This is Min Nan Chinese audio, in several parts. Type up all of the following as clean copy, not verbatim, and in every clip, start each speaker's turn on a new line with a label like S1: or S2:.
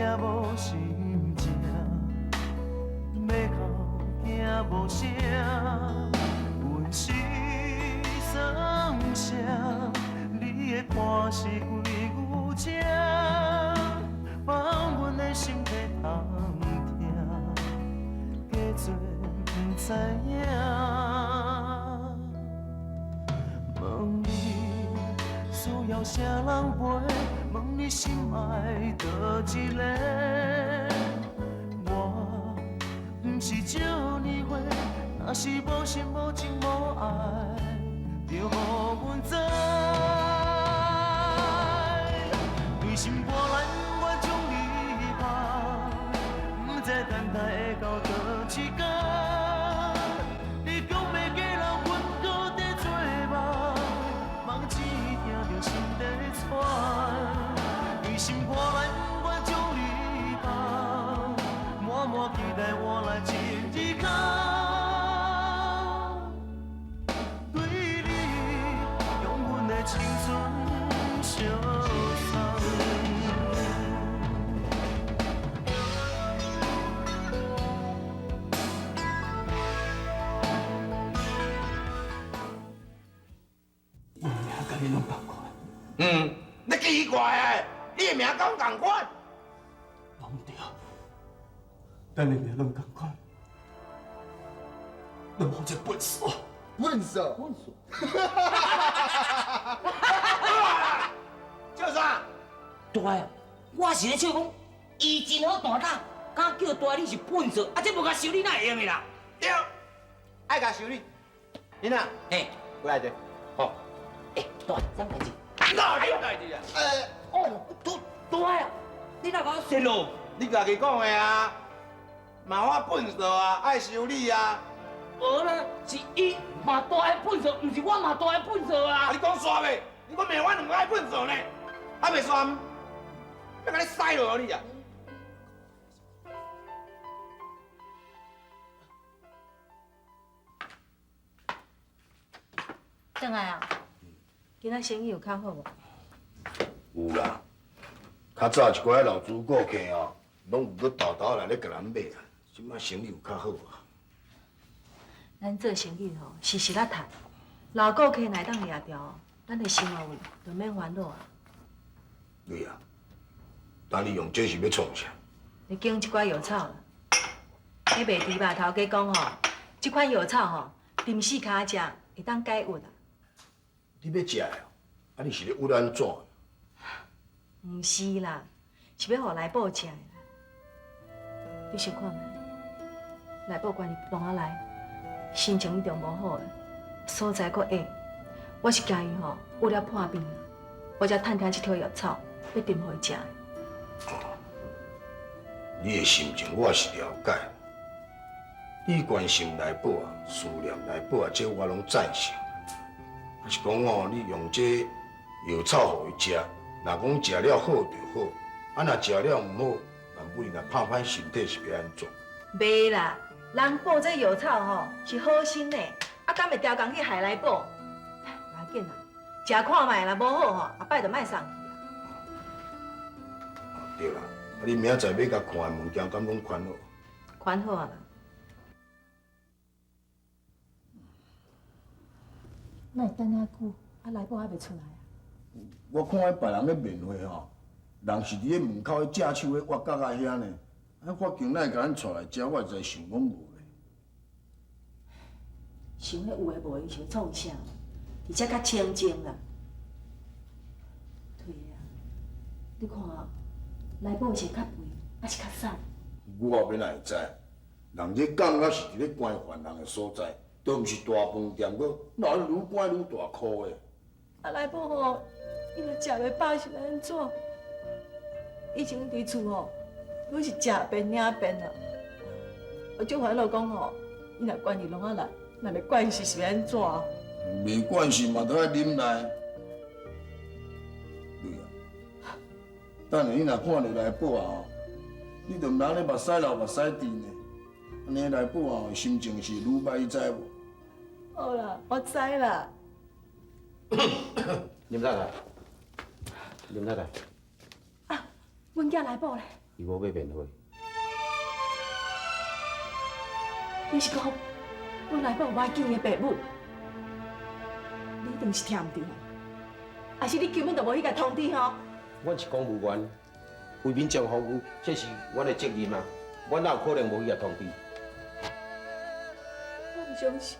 S1: 才無心情，欲哭驚無聲，阮是算啥？你的伴是规牛车，放阮的心在通疼，假做毋知影。问你需要啥人陪？问你心爱佗一个？我毋是少年岁，若是無心無情無愛，就予阮知。對心肝內不願將你放，毋知等待會到佗一天。你講欲嫁人，阮閣在做夢，夢只聽著心底喘。對心肝內不願將你放，滿滿期待換來一日空。對你用阮的青春相送。
S2: 我名佮你攏仝款。
S3: 嗯，你奇怪欸，你的名敢仝款？
S2: 攏對，咱的名攏仝款，攏予這笨手。
S3: 笨手。笨手。笑啥？
S4: 大啊，我是咧笑講，伊真好大膽，敢叫大你是笨手，啊，這無共修理哪會用的啦？
S3: 對，愛共修理。囡仔，
S4: 嘿，
S3: 過來者。好。
S4: 欸，大，啥代誌？
S3: 哪有代誌啊？
S4: 哦，大大啊，你哪共我泄露？
S3: 你家己講的啊，罵我笨手啊，愛修理啊。
S4: 無啦，是伊罵大的笨手，毋是我罵大的笨手啊。
S3: 啊，你講煞未？你講罵我兩個愛笨手呢？還袂煞？欲共你屎落你啊！
S5: 轉來啊！今仔生意有較好無？
S6: 有啦，較早一寡老主顧客哦，攏有閣沓沓來咧共咱買啦。這擺生意有較好啊。
S5: 咱做生意吼，是實咧趁，老顧客若會當掠著，咱的生活就免煩惱啊。
S6: 對啊，等你用這是欲創啥？
S5: 咧揀一寡藥草啦。彼賣豬肉頭家講吼，這款藥草吼，沉死跤食會當解鬱啊。
S6: 你欲食的哦？啊，你是咧鬱按怎？
S5: 毋是啦，是欲予來寶食的啦。你想看覓？來寶關佇籠仔內，心情一定無好的，所在閣矮，我是驚伊吼鬱了破病啊，我才探聽這帖藥草，欲炖予伊食的。
S6: 哦，你的心情我是了解。你關心來寶啊，思念來寶啊，這我攏贊成。啊是講哦，你用這藥草予伊食，若講食了好就好，啊若食了毋好，萬不若拍歹身體是欲按怎？
S5: 袂啦，人補這藥草吼是好心的，啊敢會刁工去害來寶？無要緊啦，食看覓啦，無好吼，後擺就莫送去啊。
S6: 對啦，啊你明仔載欲共看的物件，敢攏款好？
S5: 款好啊啦。哪會等遐久，啊來寶還袂出來啊？
S6: 我看彼別人咧面會吼，人是佇咧門口彼正手彼挖角仔遐呢。啊，法警哪會共咱帶來遮，我才想講無咧。
S5: 想彼有的無的，伊是欲創啥？而且較清靜啦。對啊，你看來寶是較肥，抑是較瘦？
S6: 我欲哪會知？人這講抑是佇咧關犯人的所在，都毋是大飯店，閣哪會愈關愈大箍的？
S5: 啊，來寶吼，伊若食袂飽是欲按怎？以前佇厝吼，攏是食便領便啊。我足煩惱講吼，伊若關佇籠仔內，若袂慣勢是欲按怎？
S6: 袂慣勢嘛，都愛忍耐。對啊，等下你若看著來寶啊吼，你就毋通咧目屎流目屎滴呢。按呢來寶啊，心情是愈歹，你知無？
S5: 好啦，我知啦。
S3: 林太太，林太太。
S5: 啊，阮囝來寶咧。
S3: 伊無欲面會。
S5: 你是講，阮來寶無愛見伊的爸母？你一定是聽毋著，抑是你根本就無去共通知吼？
S3: 阮是公務員，為民眾服務，這是阮的責任啊！阮哪有可能無去共通知？
S5: 我毋相信，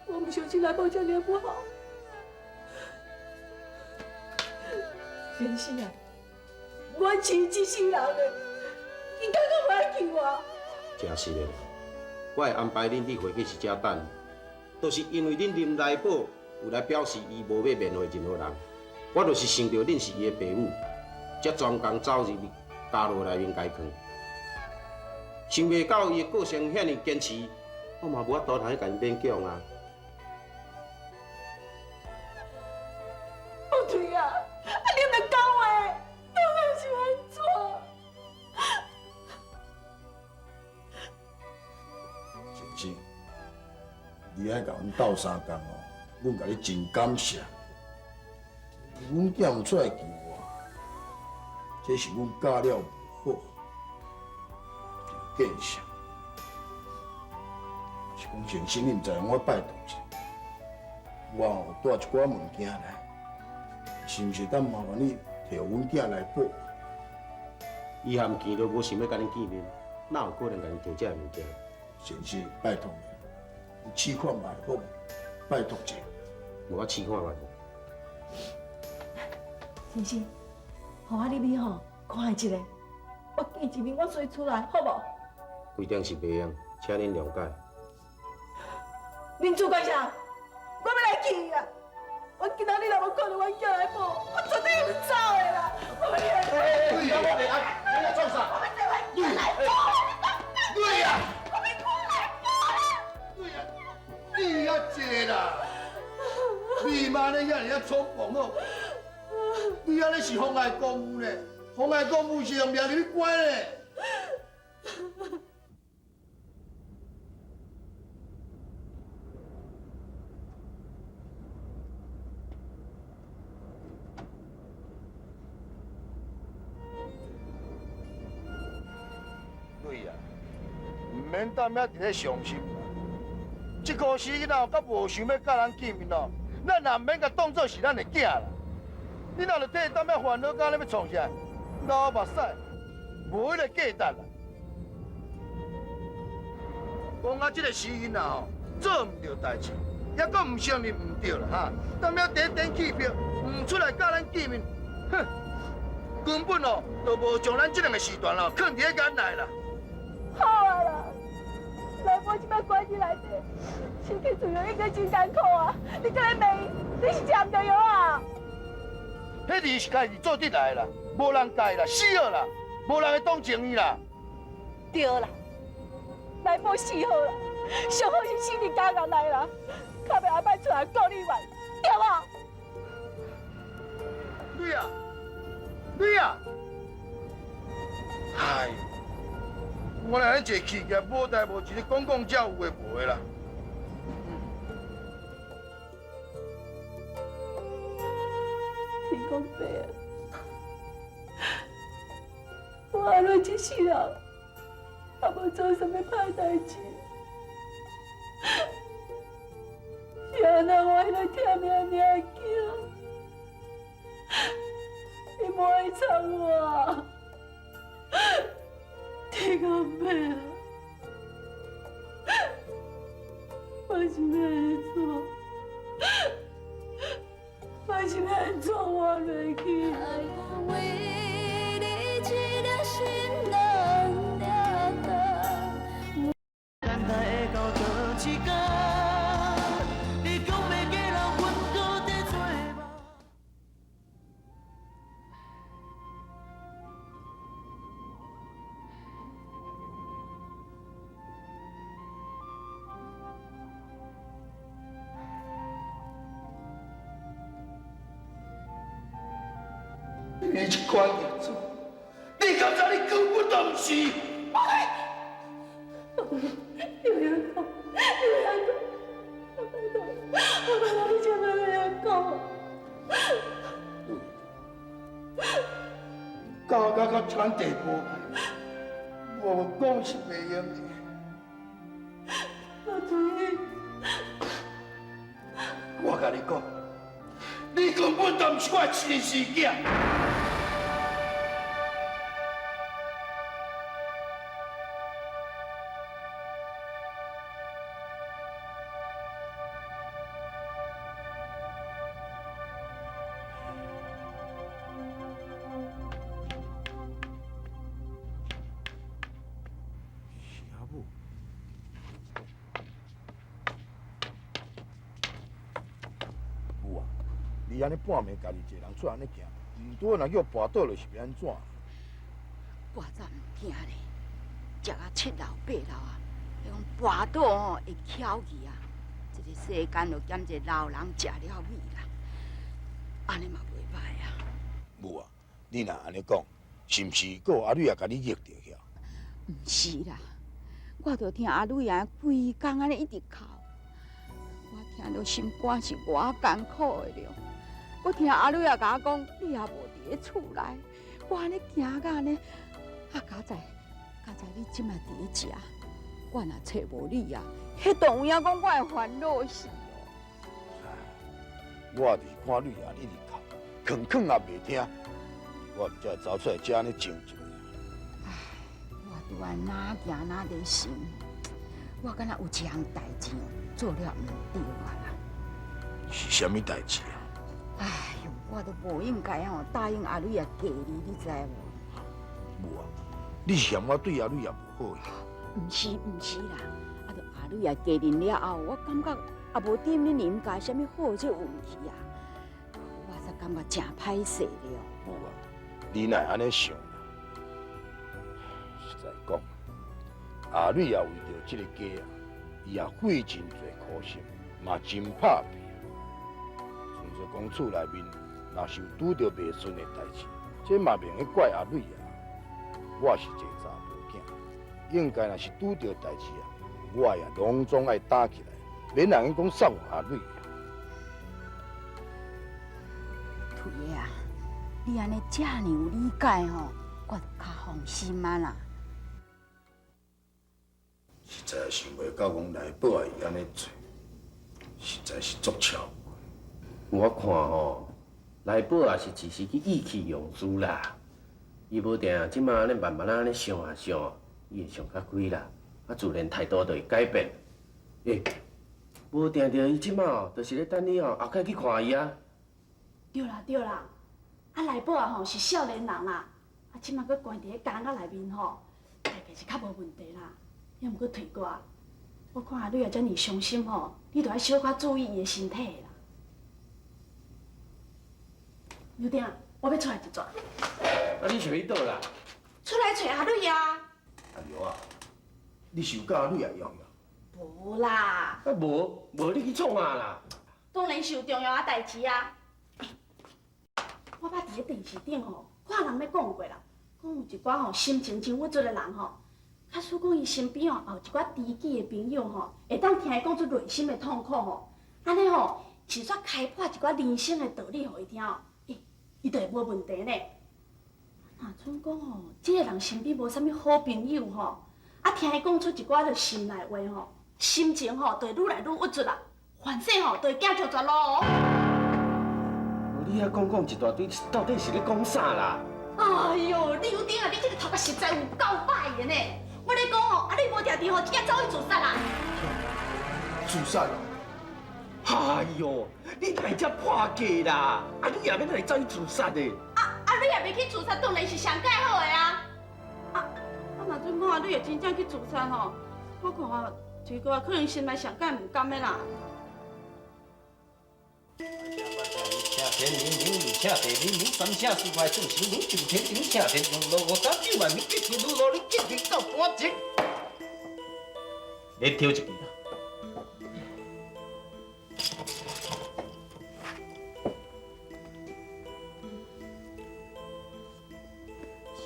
S5: 我毋相信來寶這爾不好。先生啊，我飼這世人的，伊敢閣無愛救我？
S3: 真實的，我會安排恁去會稽室遮等，就是因為恁林來寶有來表示伊無欲面會任何人，我就是想著恁是伊的爸母，才專工走入去監牢內面共伊勸。想袂到伊的個性遐爾堅持，我嘛無法度通去共伊勉強啊。
S5: 不對啊！啊，你毋講話，到底是按怎？
S6: 先生，你愛共阮鬥相共哦，阮共你真感謝。阮囝有出來求我，這是阮教了無好，真見笑。是講先生，你毋知影，我拜託一下，我哦帶一寡物件來，是毋是當麻煩你替阮囝來報？
S3: 伊含見都無想欲共恁見面，哪有可能共𪜶提這个物件？
S6: 先生，拜託你，你試看覓好無？拜託一下。
S3: 無，我試看覓。
S5: 先生，予我入去吼，看伊一下，我見一面我隨出來，好無？
S3: 規定是袂用，請恁諒解。
S5: 恁主管啥？我欲來去啊！我今仔日若無看著阮囝來報，我絕對毋走的啦！我欲來。
S3: 對啊，我袂愛，你來創啥？
S5: 我欲替阮囝來報啦！
S6: 對啊！
S5: 我欲看來報啦！
S6: 對啊，你遐濟啦，你媽咧遐爾仔衝動哦！你按呢是妨礙公務呢？妨礙公務是用掠入去關呢。對啊，毋免踮遐佇咧傷心。這個死囡仔閣無想欲佮人見面哦，咱也毋免共當做是咱的囝啦。你若著替伊踮遐煩惱，敢咧欲創啥？流目屎，無彼个價值啦。講啊，這个死囡仔吼，做毋著代誌，猶閣毋承認毋對啦哈。踮遐佇咧電氣票，毋出來佮咱見面，哼，根本哦，就無將咱這兩个時段哦，囥佇咧眼內啦。
S5: 好啊啦，來寶這擺關佇內底，身體自由應該真艱苦啊！你閣咧罵伊，你是食毋著藥啊？
S6: 彼字是家己做得來啦，無人教啦，死好啦，無人會同情伊啦。
S5: 對啦，來寶死好啦，上好是死佇監獄內啦，較袂後擺出來顧你玩，對無？
S6: 女啊，女啊，哎，我來咧坐氣起來，無代無誌，講講這有的無的啦。
S5: 天公伯啊，我阿倫這世人，也無做啥物歹代誌，是按怎我彼个疼命命囝，伊無愛睬我，天公伯啊，我是欲按怎？我是欲按怎活落去？
S1: 等待会到佗一天，你讲欲嫁人，阮阁伫做梦。
S6: 你這款日子，你敢知你根本就毋是？
S5: 你袂晓講，你袂曉講，我拜託，我拜託你千萬袂曉講。
S6: 教甲較到這款地步，我無講是袂用的。
S2: 阿水，
S6: 我共你講，你根本就毋是我的親生囝。母啊，你按呢半暝家己一个人出按呢行，毋拄若叫跋倒落是欲按怎？
S7: 我才毋惊咧，食啊七老八老啊，彼讲跋倒吼会翘去啊。这个世间就减一个老人食了米啦，按呢嘛袂䆀啊。
S6: 母啊，你若按呢讲，是毋是阁有阿蕊也共你逆著去啊？
S7: 毋是啦，我就听阿蕊仔规工按呢一直哭，我听著心肝是偌艰苦的了。我听阿蕊仔共我讲，你也无伫咧厝内，我按呢惊甲按呢，啊，佳哉，佳哉，你这摆伫咧遮，我若揣无你啊，彼当有影讲我会烦恼死哦。
S6: 我就是看蕊仔一直哭，吭吭也袂听，我才会走出来遮按呢静一下。
S7: 唉，我拄仔哪行哪伫想，我敢若有一项代志做了毋对啊啦。
S6: 是啥物代志啊？
S7: 哎哟，我都无应该吼答应阿蕊仔嫁你，你知无？
S6: 母啊，你是嫌我对阿蕊仔无好？
S7: 毋是毋是啦，啊，著阿蕊仔嫁恁了后，我感觉也无踮恁林家啥物好这运气啊，我才感觉诚歹势了。
S6: 母啊，你哪会按呢想啦？实在讲，阿蕊也为著这个家啊，伊也费真济苦心，嘛真拍拼。像说讲厝内面若是有拄著袂顺的代志，这嘛袂用怪阿蕊啊。我是一个查埔囝，应该若是拄著代志啊，我也拢总爱担起来，免人讲送阿蕊啊。
S7: 退的啊，你按呢遮尔有理解吼，我就较放心啊啦。
S6: 实在想袂到讲来宝仔伊按呢做，实在是足超过。
S3: 我看吼，来宝也是一时去意气用事啦。伊无定这马按呢慢慢仔按呢想啊想，伊会想较开啦，啊自然态度就会改变。欸，无定著伊这马哦，就是咧等你哦，后摆去看伊啊。
S8: 对啦对啦，啊来宝啊吼是少年人啦，啊这马阁关伫咧监狱内面吼，大概是较无问题啦。抑毋过退过，我看阿蕊也遮尔伤心吼，你著爱小可注意伊的身体啦。牛丁，我欲出来一转。
S3: 啊，你是欲去佗啦？
S8: 出来揣阿蕊啊！
S6: 阿苗啊，你是有佮阿蕊仔约呀？
S8: 无啦。
S3: 啊无，无你去创啥啦？
S8: 当然是有重要的代志啊！我捌伫咧电视顶吼，看人咧讲过啦，讲有一寡吼心情真郁卒的人吼，假使讲伊身边吼有一寡知己的朋友吼，会当听伊讲出内心的痛苦吼，按呢吼是煞开破一寡人生的道理予伊听哦，伊就会无问题呢。若准讲吼，这个人身边无啥物好朋友吼，啊听伊讲出一寡著心内话吼，心情吼就会愈来愈郁卒啦，反正吼就会行上绝路哦。
S3: 你遐讲讲一大堆，到底是咧讲啥啦？
S8: 哎哟，刘丁啊，你这个头壳实在有够歹的呢！我咧讲吼，啊你无定定吼，真正走去自杀啦！
S6: 自杀？
S3: 哎哟，你哪会遮破格啦？啊，你也欲来走去自杀的？
S8: 啊，你也袂去自杀，当然是上盖好的啊！啊，若准讲啊，你会真正去自杀吼，我看啊，这个可能心内上盖毋甘的啦。
S9: 请天明明，二请地明明，三请四海众神明，上天顶，请天上路五三九万米，吉出路路，你进行到半截。
S3: 你挑一支啦。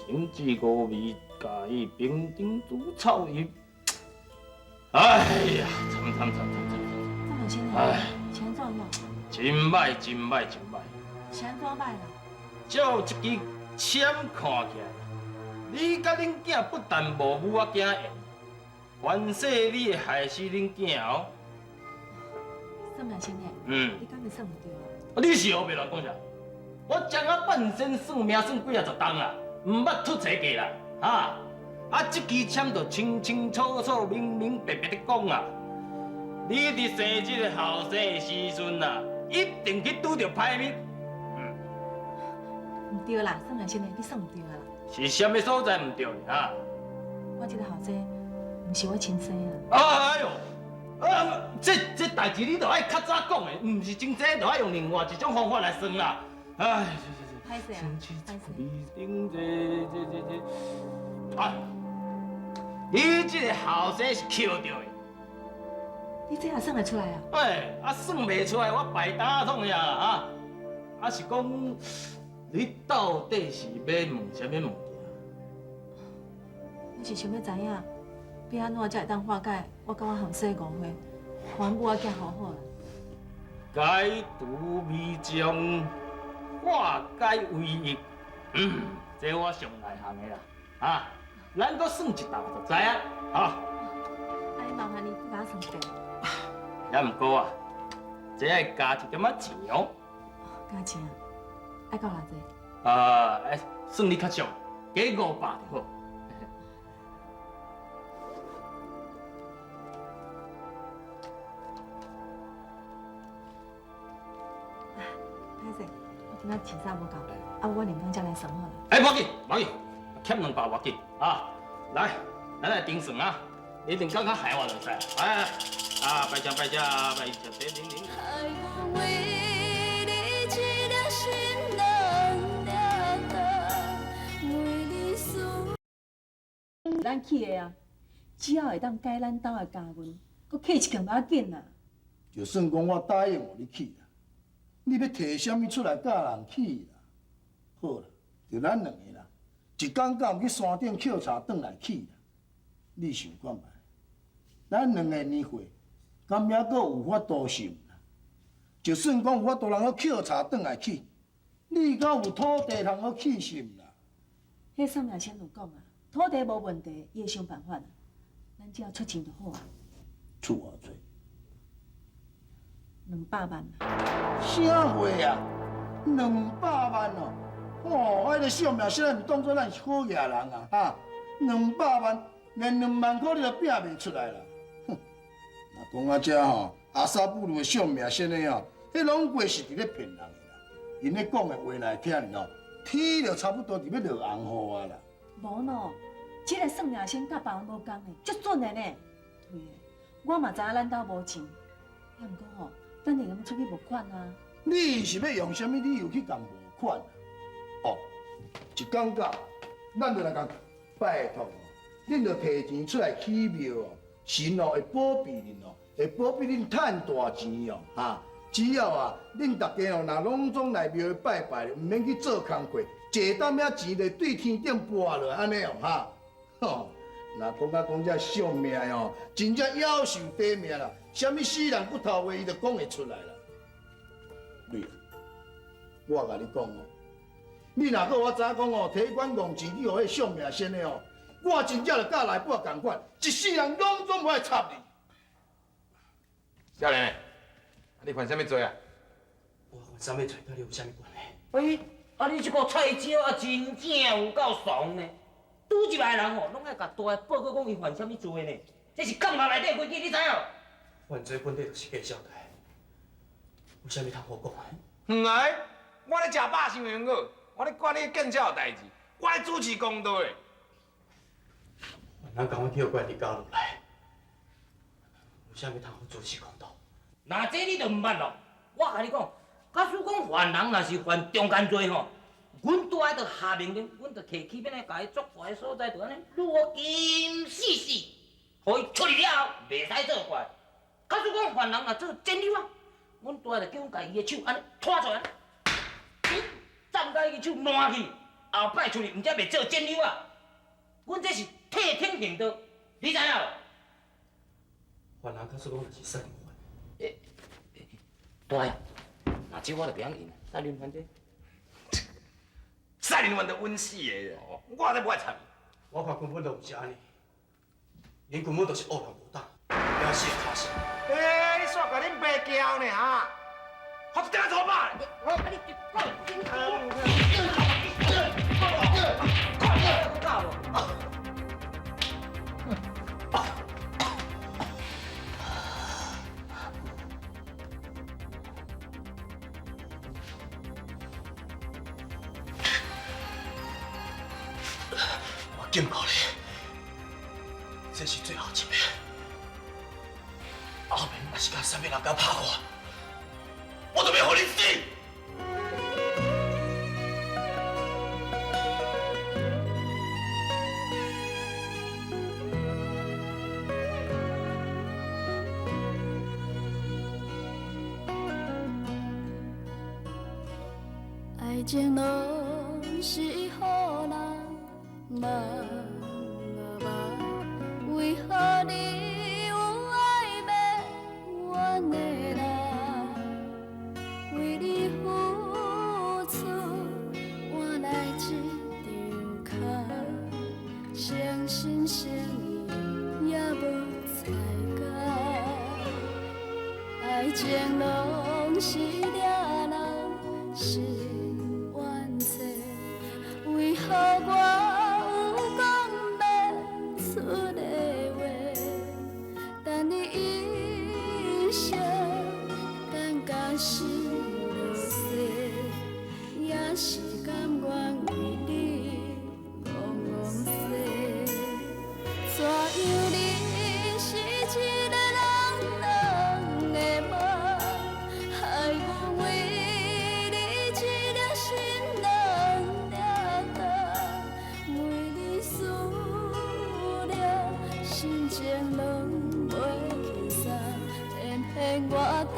S9: 情至五味，加冰镇煮草叶。哎呀，惨惨惨惨惨！
S5: 张老先生，
S9: 哎，
S5: 钱怎样？
S9: 真歹，真歹，真歹！
S5: 是按怎歹啦？
S9: 照这支签看起来，你佮恁囝不但無母仔囝緣，凡勢你會害死恁囝哦。
S5: 算命先生，你敢會算毋對啊？
S9: 你是烏白亂講啥？我將啊半身算命算幾仔十冬啦，毋捌出錯過啦，哈！啊，這支籤就清清楚楚、明明白白的講啊，你佇生這个後生的時陣啊，一定去拄著歹物。
S5: 毋對啦，算命先生，你算毋對啊啦。
S9: 是啥物所在毋對呢？哈？
S5: 我這个後生毋是我親生啊。
S9: 哎喲！啊，這代誌你著愛較早講的，毋是真濟，著愛用另外一種方法來算啦。哎，
S5: 歹勢啊，歹勢。
S9: 這，啊，你這個後生是抾著的。
S5: 你這也算會出來啊？
S9: 哎，啊算袂出來，我排膽創啥啊？啊是講，你到底是欲問啥物物件？
S5: 我是想欲知影，欲按怎才會當化解我佮我後生誤會，予阮母仔囝好好啦。
S9: 解除迷障，化解危役，這我上內行的啦，啊，咱閣算一道就知影，哈。
S5: 啊，麻煩你閣共我算一遍。
S9: 也毋過啊，這愛加一點仔錢哦。
S5: 加錢啊？愛到偌濟？
S9: 啊，算你較俗，加500就好。
S5: 歹勢，我今仔錢衫無夠，啊，我另工才來算好啦。
S9: 哎，無要緊，無要緊，欠200無要緊啊！來，咱來頂算啊！你兩工較害我就使。哎，啊，拜謝拜謝拜謝，零零零。
S5: 咱去的啊，只要會當改咱兜的家運，閣起一間無要緊啦。
S6: 就算講我答應予你去啦，你欲提啥物出來佮人去啦？好啦，就咱兩个啦，一工到去山頂抾柴轉來去啦。你想看覓？咱兩个年歲，敢猶閣有法度想啦？就算講有法度人閣抾柴轉來去，你敢有土地通好去是毋啦？
S5: 彼算命先有講啊，土地無問題，伊會想辦法啊。咱只要出錢就好啊。
S6: 出偌濟？200
S5: 萬啊！
S6: 啥話啊？200萬哦！哦，彼个相命先毋當作咱是好額人啊！哈，200萬，連2萬塊你都拼袂出來啦！哼，若講到這吼，阿薩布魯的相命先生哦，彼攏過是佇咧騙人的啦。𪜶咧講的話來聽哦，天就差不多佇欲落紅雨啊啦。
S5: 無喏，這个算命先佮別人無仝的，足準的呢。對的，我嘛知影咱兜無錢，也毋過吼，等下用出去募款啊。
S6: 你是欲用啥物理由去共募款啊？哦，一講到，咱就來共拜託，恁著提錢出來起廟哦，神哦會保庇恁哦，會保庇恁趁大錢哦，哈！只要啊，恁大家哦，若攏總來廟拜拜，毋免去做工課，坐淡仔錢就對天頂撥落，按呢哦，哈！吼，若講甲講這相命哦，真正夭壽短命啦，啥物死人骨頭話，伊就講會出來啦。對，我共你講哦，你若閣予我知影講哦，提款戇錢去予彼相命仙的哦，我真正就佮內部仝款，一世人攏總無愛插你。
S10: 少年，你犯啥物罪啊？
S2: 我犯啥物罪，佮你有啥物關係？
S4: 喂，啊你這個菜椒啊，真正有夠慫呢！拄入來的人吼，攏愛共大的報告講伊犯啥物罪呢？這是監獄內底規矩，你知無？
S2: 犯罪本底就是計數的，有啥物通好講的？
S10: 唔來，我咧食飽傷用好，我咧管你見笑的代誌，我咧主持公道的。
S2: 人共我叫過來佇監獄內，有啥物通好主持公道？
S4: 那這你就毋捌咯。我共你講，假使講犯人若是犯中姦罪吼，阮大的就下命令，阮就提起鞭來共伊作怪的所在，就按呢擄金死死，予伊出去了後，袂使做怪。假使講犯人若做奸溜啊，阮大的就叫阮共伊的手按呢拖出來，斩甲伊的手爛去，後擺出去毋才袂做奸溜啊。阮這是替天行道，你知影無？
S2: 犯人假使講若是殺人犯，
S4: 大，若這我就袂曉應，殺人犯這。
S10: 殺人犯就穩死的，我才無愛插伊。
S2: 我看根本就毋是按呢，恁根本就是恶人无胆，也是会跤死。
S10: 欸，你煞共恁爸叫呢哈？我一定错吧？
S2: 我警告你，這是最後一遍。後面若是共啥物人共拍我，我就欲予你死！
S11: 愛情攏是予人夢啊夢，為何你有愛袂完的人？為你付出換來這張空，誠心誠意也無彩工。愛情攏是掠人心冤找，為何我有講袂出的話？等你一生，等甲心落雪，也是甘願為你戆戆踅。怎樣你是一个人兩个夢，害阮為你一粒心兩粒糖，為你思念，心情攏袂輕鬆，偏偏我等